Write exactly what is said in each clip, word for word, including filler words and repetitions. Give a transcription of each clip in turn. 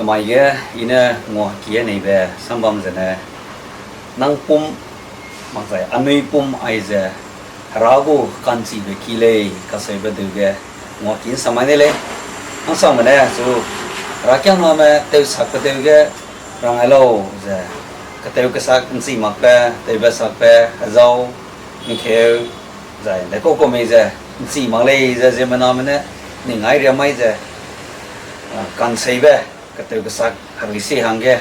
Mai ge, i ne nguaki neibe sambam zene, nang pum, makzai anui pum aize, Hera gu ka'nchibe ki lei kaseube deu ge, nguaki ’nsamai ne lei. Hangsangme ne chu, Herakiangname tewsak pedeu ge, rang ai lau ze, ketew kesak ’nchi makbe, tewbe sakbe, hezau, ’ngkeu, zai dekau kau mei ze, ’nchi mak lei ze ziemmename ne, ning ai riam mai ze, a, ka'nseibe, ketew kesak herui si hangge,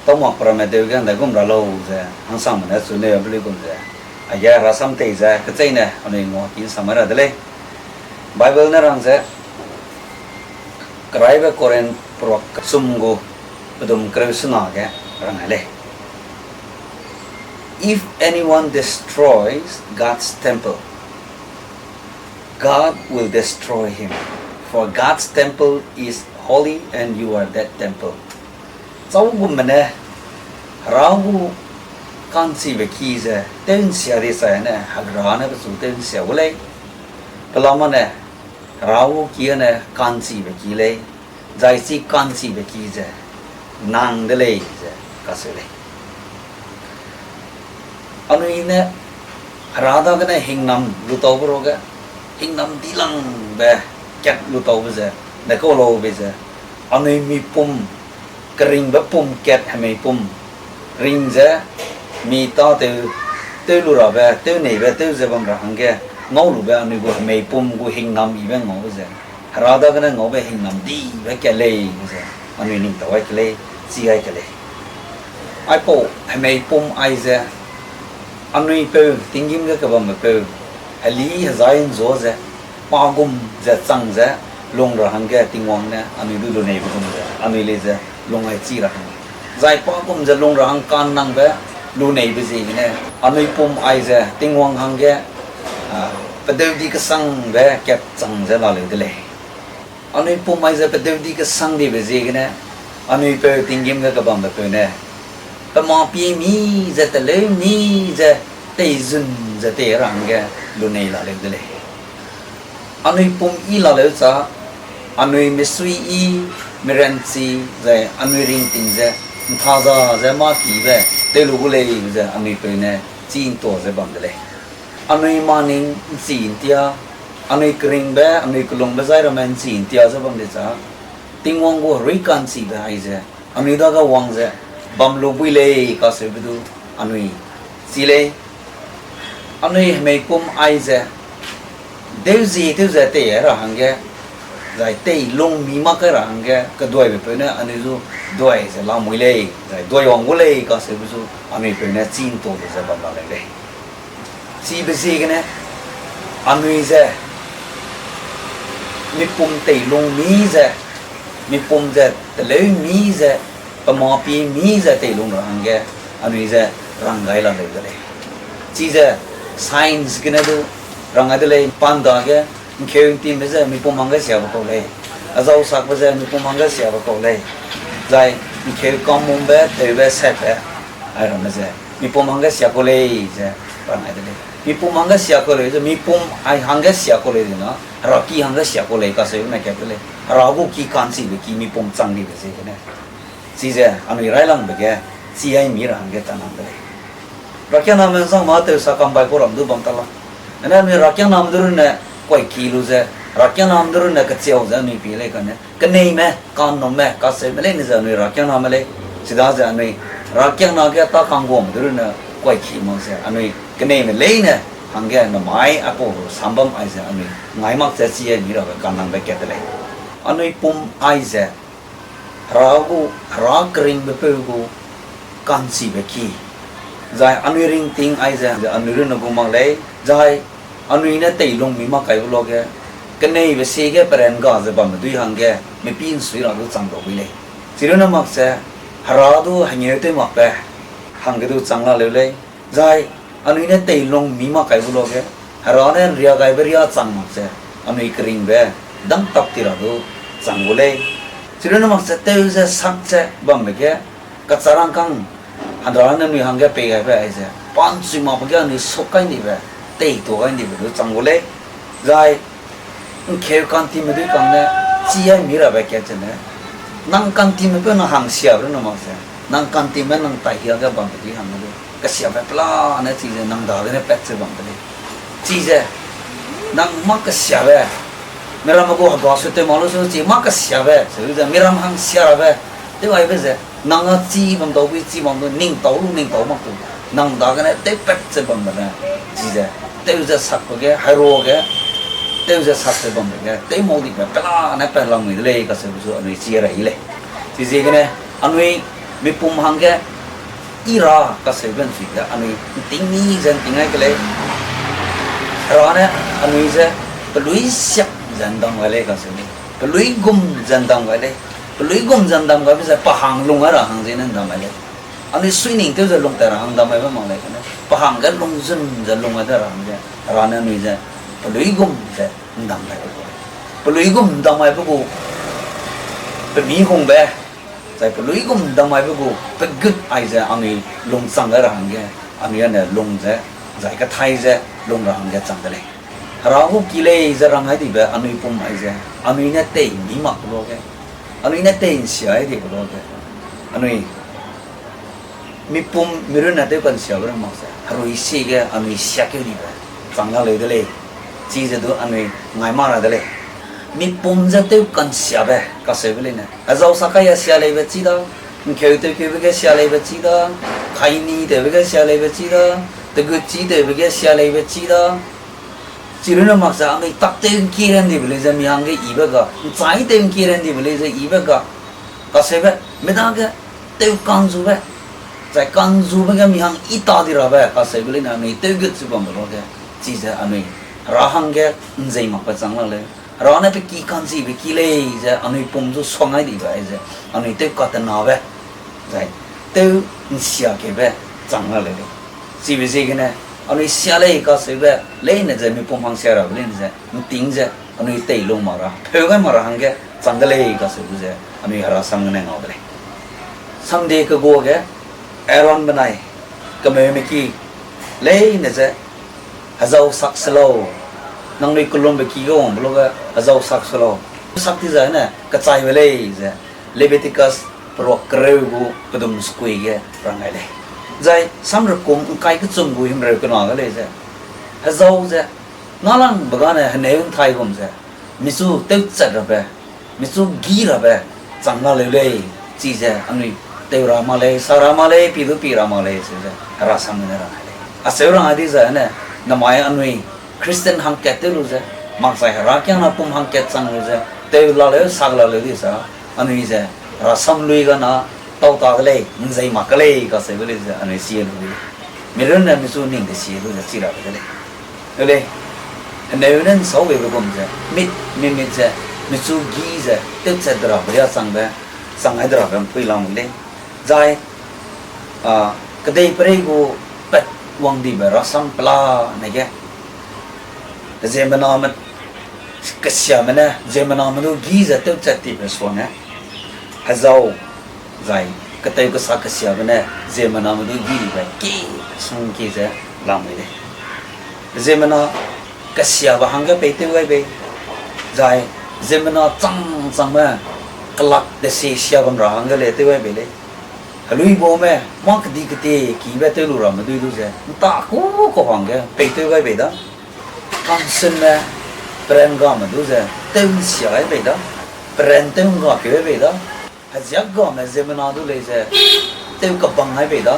tau mak pe ramme deu ge ’ndaigum ra lau ze, hangsangme ne chu neu be luigum ze, aige rasam tei ze, kecheîne anui nguaki ’nsamai ra de lei. Bible ne rang ze, Keraibe Korinth peruak kechum gu pedum kereu sena ge rang ai lei. If anyone destroys God's temple, God will destroy him, for God's temple is holy and you are that temple. Chau gumme ne, Hera gu ka'nchibe ki ze tew'nsia di chai ne, Hera ne pechu tew'nsia gu lei. Pelama ne, Hera gu ki ne ka'nchibe ki lei, zai chi ka'nchibe ki ze nang de lei ze kaseu lei. Anui ne Hera dagene hingnam lutaube ruage, hingnam dilangbe kat lutaube ze, dekau laube ze, anui mipum, keringbe pum kat hemei pum, ring ze, mi tâtew, tew lu rabe, tew neibe, tew ze bam ra hangge, ngau lube anui gu hemei pum gu hingnam yibe ngaube ze, Hera dagene ngaube hingnam dibe kat lei ze, anui ning tau ai ke lei, chi ai ke lei. Aipau hemei pum aize, anui peu, tinggîm ge kebambe peu, heli hezai ’nzua ze, pa gum ze chang ze, lung ra hangge Tingwang ne anui du luneibe gum ze, anui lei ze lung ai chi ra hang. Zai pa gum ze lung ra hang ka'nnangbe luneibe ziegene, anui pum aize Tingwang hangge, a, pedeu di kesangbe kat chang ze laleu de lei. Anui pum aize pedeu di kesang dibe ziegene, anui peu tinggîm ge kebambe peu ne, pe mâ pie mi ze teleu mi ze, teizun ze tei ra hangge lunei laleu de lei. Anui pum yi laleu cha, anui misui yi, miranchi, zai anui ringting ze, ’nthaza ze mâ kibe, tew lu gu lei ze anui peu ne, chî ’ntua ze bam de lei. Anui maning ’nchi ’ntia, anui keringbe, anui kelungbe zai ramme ’nchi ’ntia ze bam de cha, Tingwang gu herui ka'nchibe aize, anui dage wang ze, bam lu bui lei kaseube du, anui chi lei, anui hemei pum aize, deu zie tew ze tei ra hangge, zai tei lung mi mak kai ra hangge, keduaibe peu ne anui zu duai ze lamui lei, zai duai wang gu lei kaseube zu, anui peu ne chî ’ntua lu ze bam la lei lei. Chibe ziegene, anui ze, mipum teilung mi ze, mipum ze teleu mi ze, pe mâ pie mi ze teilung ra hangge, anui ze rang gai la leu de lei. Chize science gene du rang gai de lei, panda ge, ’ngkeu ’ntime ze mipum hangge siabe kau lei, azau sakbe ze mipum hangge siabe kau lei, zai ’ngkeu kammumbe, tewbe, setbe, airamme ze mipum hangge sia kau lei ze rang gai de lei. Mipum hangge sia kau lei ze, mipum ai hangge sia kau lei ze na, Hera ki hangge sia kau lei kaseube ne kat de lei. Hera gu ki ka'nchibe ki mipum chang dibe ziegene, chize anui railangbe ge, chi ai mi ra hangge tanang de lei. Herakiangname ’nzangme tewsa kambai kau ram du bam ta la. Ane anui herakiangname du runne kuaiki lu ze, herakiangname du runne kechiau ze anui pie lei kane, keneime, kannumme, kaseume leine ze anui herakiangname lei. Chidaze anui herakiangna ge tâ kangguame du runne kuaiki mak ze, anui keneime leine hangge namai aipau sambam aize anui ngai mak ze chi ai mi rabe kanangbe kat de lei. Anui pum aize, Hera gu, Hera keringbe peu gu ka'nchibe ki, zai anui ringting aize anui runne gu mak lei, zai anui ne teilung mi mak kaibe luage, keneibe siege peran ga ze bamme dui hangge, mipî ’nsui ra du chang dau bui lei. Chirunne mak ze, Hera du hengeu tew makbe hangge du chang la leu lei, zai anui ne teilung mi mak kaibe luage, Hera ne ’nria gaibe ria chang mak ze, anui keringbe dang tap ti ra du chang gu lei. Chirunne mak ze tew ze sak ze bambe ge, kacharangkâng, Hera ne anui hangge pei gaibe aize, pa ’nchui makbe ge anui suk kai ndibe, teitua gai ndibe du chang gu lei. Zai ’ngkeu kantime dui kang ne, chi ai mi rabe kat zene, Nang kantime peu nang hangsiabe ne mak ze, nang kantime nang taihiage bambe di hang de lei. Kesiabe pelane chize nang dagene pat ze bam de lei. Chize nang mâ kesiabe, miramme gu hega su tew mak lu su chi mâ kesiabe, se lu ze miram hangsia rabe, tew aibe ze, nang a chi bam dau bui chi bam du, ning tau lu ning tau mak tu, nang dagene tewpat ze bambe ne, chize, tew ze sakbe ge, heruage, tew ze sak ze bambe ge, tew mau dibe pelane pat lamui de lei, kaseube zu anui chi rai lei. Chiziegene, anui mipum hangge, i ra kaseube nchui ge, anui nting ni ze nting ai ke lei. Hera ne, anui ze, pelui siak ze ndam gai lei kaseu lei. Pelui gum ze ndam gai lei. Pelui gum ze ndam gaibe ze pa hang lung ai ra hang ziene ndam gai lei. Anui sui ning tew ze lung tat ra hang ndam gaibe mak lei kane. Pa hangge lungzun ze lung ai de ra hangge. Hera ne anui ze pelui gum ze ndam gaibe. Pelui gum ndam gaibe gu pemi hungbe, zai pelui gum ndam gaibe gu pegut aize anui lung chang gai ra hangge, anui ane lung ze, zai kethai ze lung ra hangge chang de lei. Hera gu ki lei ze rang ai dibe anui pum aize, anui ne tei mi mak luage, anui ne tei nsia ai dibe luage, anui mipum mirun ne tew kansiabe rang mak ze, herui sie ge anui siakeu dibe chang la leu de lei. Chize du anui ngai ma ra de lei. Mipum ze tew kansiabe kaseube leine, hezau sa kai a sia leibe chi da, nkeu tewkeube ge sia leibe chi da, kaini tewbe ge sia leibe chi da, tegut chi tewbe ge sia leibe chi da, chirune mak ze anui tak tew ngki ran dibe lei ze mi hangge ibe ga, nchai tew ngki ran dibe lei ze ibe ga, kaseube, midage tew kanzube, zai kanzube ge mi hang i ta di rabe kaseube leine anui tewgut ze bambe luage, chize anui Hera hangge nzei makbe chang la lei. Hera ne pe ki kanchibe ki lei ze anui pum zu suang ai dibe aize, anui tew katenabe, zai tew nsia kebe chang la lei lei. Chibe ziegene, anui sia lei kaseube leine ze mipum hang sia rabe leine ze, nting ze, anui tei lung mak ra, pheu gai mak ra hangge chang de lei kaseube ze, anui Hera sam gene ngau de lei. Sunday kegua ge, Aaron benai, kemeume ki, leine ze, hezau sak se lau, nangnui kelumbe ki ge wangbe luage hezau sak se lau. Sak ti zai ne kechaibe lei ze, Leviticus peruak kereu gu pedum sekui ge rang gai lei. Zai Samrekum ngkai kechum gu himreu kena ge lei ze, hezau ze, nâlangbe gane heneu nthai gum ze, michu tewchat rabe, michu gî rabe, chang la leu lei, chize anui tew ra mak lei, sa ra mak lei, pi du pi ra mak lei, chize Hera sam gene rang gai lei. Acheu rang gai di zai ne, namai anui Christian hangkat tew lu ze, makchai Hera kiangna pum hangkat chang lu ze, tew la leu, sak la leu di sa, anui ze, Hera sam lui gana, tau ta de lei, nzei mak ke lei, kaseube lei ze, anui sie lu de lei. Mirunne michu ning de sie lu ze chi rabe de lei. Lei, heneu ne nsau gebe gum ze, mit, mimit ze, michu gî ze, tewchat de rabe ria changbe, chang ai de rabe mpui lam lei. Zai, a, kedeiperei gu pat wang dibe rasam pelane ge, ziemmename, kesiame ne, ziemmename du gî ze tewchat tibe suane, hezau, zai, ketew kesa kesiabe ne, ziemmename du gî dibe, ki, sungki ze, lam lei. Ziemmena kesiabe hangge pei tew gai bei, zai ziemmena chang changme kelak desi sia bam ra hangge le tew gai bei lei. Heluibaume mâ kedi ketie kibe tew lu ramme dui du ze, nta ku kau hangge pei tew gai bei da. Kangsunme peran game du ze, tew nsia gai bei da. Peran tew ngga keu gai bei da. Heziak game ziemmena du lei ze, tew kebang gai bei da.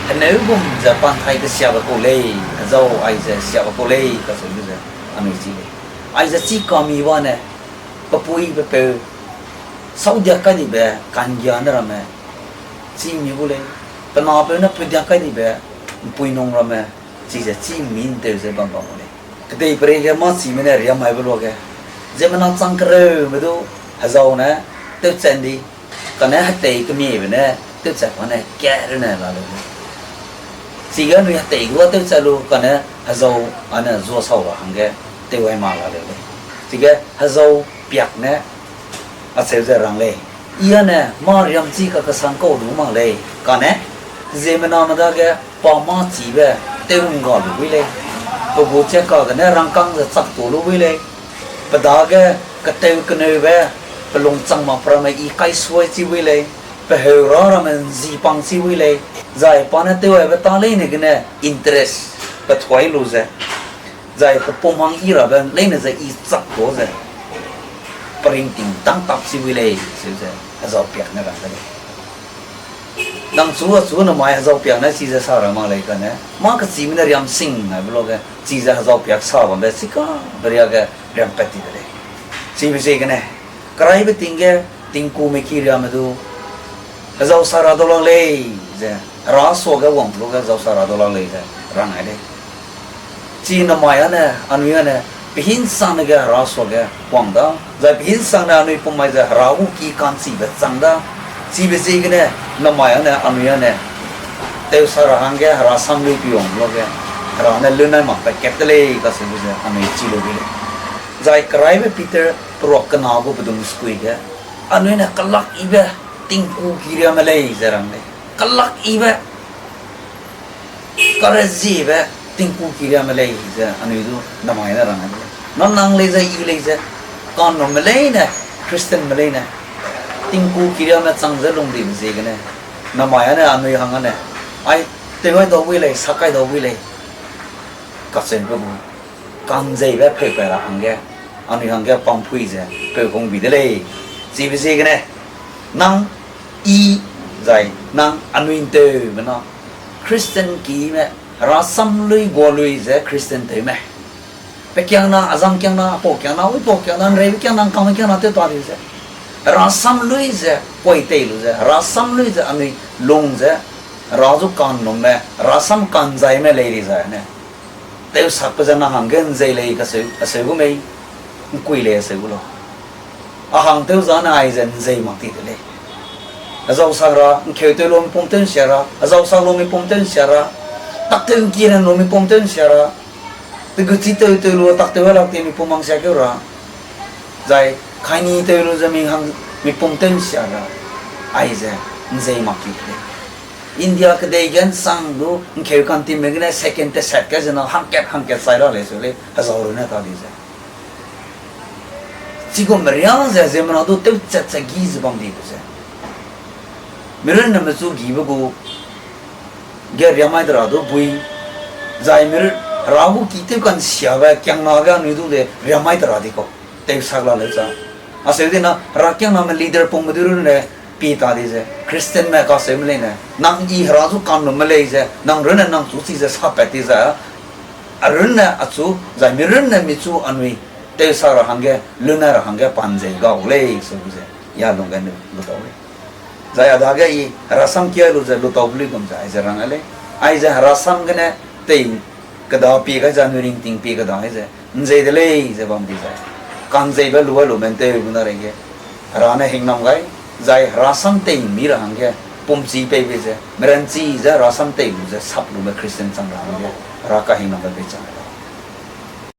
Heneu gum ze panthai kesiabe kau lei, hezau aize siabe kau lei, kacheu lu ze, anui chi lei. Aize chi kami bane, pe pui pe peu, sau diak kai dibe, kanggia ne ramme, chi mi gu lei, pe napeu ne peu diak kai dibe, mpui nung ramme, chize chi mi ntew ze bam bam gu lei. Kedeiperei ge mâ chime ne riam maibe luage, ziemmena chang kereume du, hezau ne, tewchat di, kane hetei kemiebe ne, tewchat pa ne, kat rune la leu lei. Chige anui hetei du a tewchat lu, kane hezau ane zuasau ra hangge, tew gai mak la leu lei. Chige hezau piak ne, acheu ze rang lei. I ane mâ riam chi kakesang kau du mak lei, kane, ziemmename dage pa mâ chibe tew ngga lu bui lei. Pe gu chiaka gene rangkâng ze chak tu lu bui lei. Pe dage ketew keneube, Pe lung chang mak pe ramme i kaisuai chi wi lei, pe heu ra ramme nzi pang chi wi lei, zai pa ne tewaibe ta leine gene interest pe thuai lu ze, zai pe pum hang i rabe leine ze i chak ta ze, pe ringting dang tap chi wi lei, seu ze hezau piak ne rang de lei. Nang chu achu namai hezau piak ne chize sa ra mak lei kane, mâ kechime ne riam sing naibe luage, chize hezau piak sa bambe chika, beria ge riam pat ti de lei. Chibe ziegene, keraibe ting ge, tingkume ki riame du, hezau sa ra dau lak lei ze, hera suage wang luage hezau sa ra dau lak lei ze, rang ai lei. Chi namai âne, anui âne, pehinsangne ge hera suage wang da, zai pehinsangne anui pum mai ze hera gu ki ka'nchibe chang da, chibe ziegene, namai âne, anui âne, tewsa ra hangge hera sam lui pi wang luage, hera ne lunai mak pe kat de lei kacheube ze anui chi lu wi lei. Zai keraibe Peter peruak kena gu pedum sekui ge, anui ne kelak ibe tingku ki riame lei ze rang lei. Kelak ibe, kareziebe tingku ki riame lei ze anui du namai ne rang ai de lei. Nang nang lei ze, i lei ze, ka'nnumme leine, Christianme leine, tingku ki riame chang ze lungdibe ziegene, namai âne anui hang âne, ai, tew ai dau wi lei, sak kai dau wi lei, kacheube gu, ka'nzeibe pheupat ra hangge, anui hangge pampui ze peu hung bi de lei. Chibe ziegene, nang, i, zai nang anui nteume na, Christian kime, hera sam lui gua lui ze Christian tewme, pe kiangna, azang kiangna, apau kiangna, uipau kiangna, nreibe kiangna, nkangme kiangna tew ta di ze, hera sam lui ze kuai tei lu ze, hera sam lui ze anui lung ze, hera zu ka'nnumme, hera sam ka'nzaime lei di zai ne, tewsakbe ze nang hangge nzei lei kaseu, aseu gu mei, nkui lei aseu gu lau. A hang tew zane aize nzei mak ti de lei. Hezau sak ra, nkeu tew lu mipum tew nsia ra, hezau sak lu mipum tew nsia ra, taktew ngki ren lu mipum tew nsia ra, teguchi tew tew lu taktew lak ti mipum hangsia keu ra, zai kaini tew lu ze mi hang mipum tew nsia ra, aize nzei mak ti de lei. India kedei ge nsang du nkeu kantimme gene second tesat ge zena hangkat hangkat chai ra lei seu lei, hezau runne ta di ze. Chigum meria ze ziemmena du tewchat ze gi ze bam di de ze, mirunne mechu gibe gu ge riamai de ra du bui, zai mirun, hera gu ki tew kansiabe kiangna ge anui du de riamai de ra di kau, tewsak la leu za. Aseu dina hera kiangname leader pungme du runne pie ta di ze, Christianme kaseume leine, nang i hera zu ka'nnumme lei ze nang runne nang chu chize sapat ti ze, a runne achu, zai mirunne michu anui tewsak ra hangge, lunai ra hangge pa nzei gau lei, seu ze, ya lungge lu, lu tau lei. Zai a dage i herasam kia lu ze lu taube luigum ze aize rang a lei. Aize herasam gene tei keda pie gai ze anui ringting pie keda gai ze nzei de lei ze bam di zai, ka'nzeibe lu a lu mentew guna reige, hera ne hingnam gai, zai herasam tei mi ra hangge, pumchi peibe ze, meranchi ze herasam tei lu ze sap lube Christian chang ra hangge, hera kahingnambe pei chang lau.